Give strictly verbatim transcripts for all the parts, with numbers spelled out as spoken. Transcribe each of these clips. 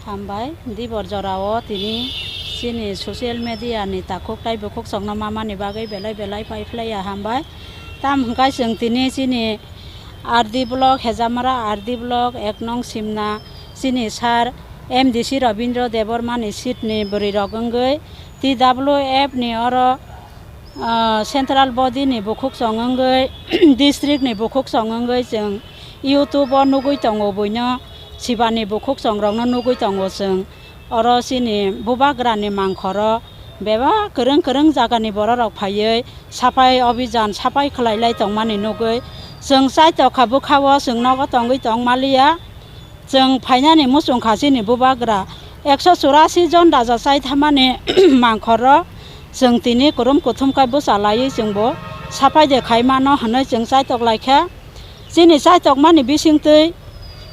Hambai, dibor jorao tini chini social media ni takhuk tai bukhuk songno mamani bagwi belai belai paiphlaiya hambai. Tam hwnkhe chwng tini chini R D block, Hejamara R D block, ek nong Simna, chini sir M D C Rabindra Debbarma ni seat ni bwrwi rok wngwi T W F ni oro, ah, central body ni bukhuk song wngwi, district ni bukhuk song wngwi chwng YouTube o nugwi tongo buino, Sibani bukhuk song rokno nugwi tongo chwng. Oro chini bubagrani mangkhoro bebak kwrwng kwrwng jagani bororok phaiwi saphai obijan saphai khwlailai tongmani nugwi chwng chaitokha bwkhao chwng nogo tongwi tong maliya. Chwng phainani muchung kha chini bubagra ekso churasi jon raja chaithamani mangkhoro chwng tini kwrwng kuthum khe bwcha laiwi chwngbo saphai de khai mano hwnwi chwng chaitok lai kha. Chini chaitokmani bisingtwi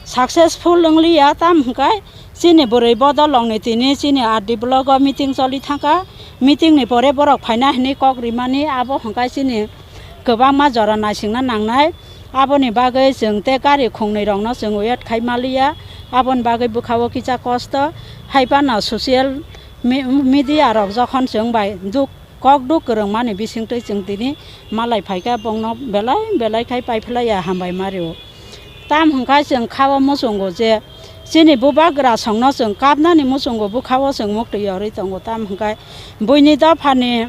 successful wngliya, tam hwnkhe chini bwrwi bodolrokni tini chini R D block o meeting choli thangkha. Meeting ni pore borok phaina hwnwi kok rimani, abo hwnkhe chini kwbangma jora naisingna nangnai. Aboni bagwi chwng tei gari khungnwi rokno chwng wait khai maliya. Aboni bagwi bwkhao kisa kosto. Haiphano social me-, media rok jokhon chwng bai duk Kokduk kwrwngmani bisingtwi chwng tini malai phaikha, bongno belai belai khai paiphlaiya hambai mario. Tam hwnkha chwng khao muchungo je chini bubagra songno chwng kapnani muchungo bwkhao chwng muktwi yorwi tongo. Tam hwnkha buini dophani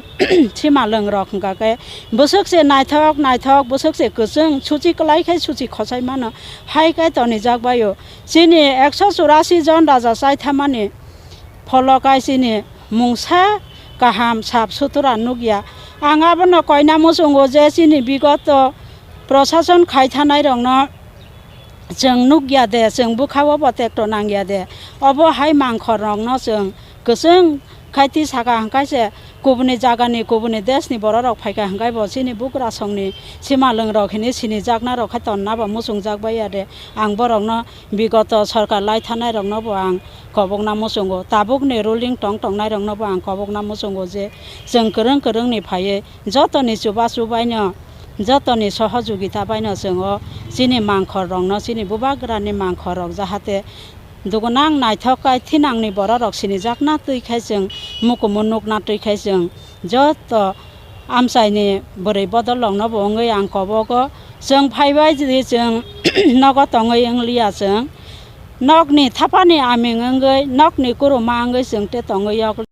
simalwng rok hwnkha khe bwswk se naithok naithok, bwswk se kwchwng, suchi kwlai khai suchi khosai mano, hai khe tonijak baio. Chini ekso churasi jon raja chaithamani pholo kai chini mungsa kaham sap sutura nukya. Ang abono koina muchungo je chini bigoto prosason khai thanai rokno chwng nukya de, chwng bwkhao bo tekto nangya de. Obo hai mangkhor rokno chwng kwchwng khai ti saka hwnkhe se kubuni jagani, kubuni deshni bororok phaikha hwnkhe bo chini bugrasongni simalwng rok hini sinijakna rok khai tonna bo muchungjak baiya de. Ang borokno bigoto sorkar lai thanai rokno bo ang kobokna muchungo, tabukni ruling tong tongnai rokno bo ang kobokna muchungo je chwng kwrwng kwrwngni phaiwi jotoni chubachu baino, jotoni sohojogita baino chwng o chini mangkhor rokno, chini bubagrani mangkhor rok jahate dugunang naithok kai thinangni bororok sinijakna twi khai chwng mukumu nukna twi khai chwng joto amchaini bwrwi bodol rokno bo wngwi ang kobogo. Chwng phaibai di chwng nogo tongwi wngliya chwng. Nokni thapani aming wngwi, nokni kuruma wngwi chwng tei tongwi yok.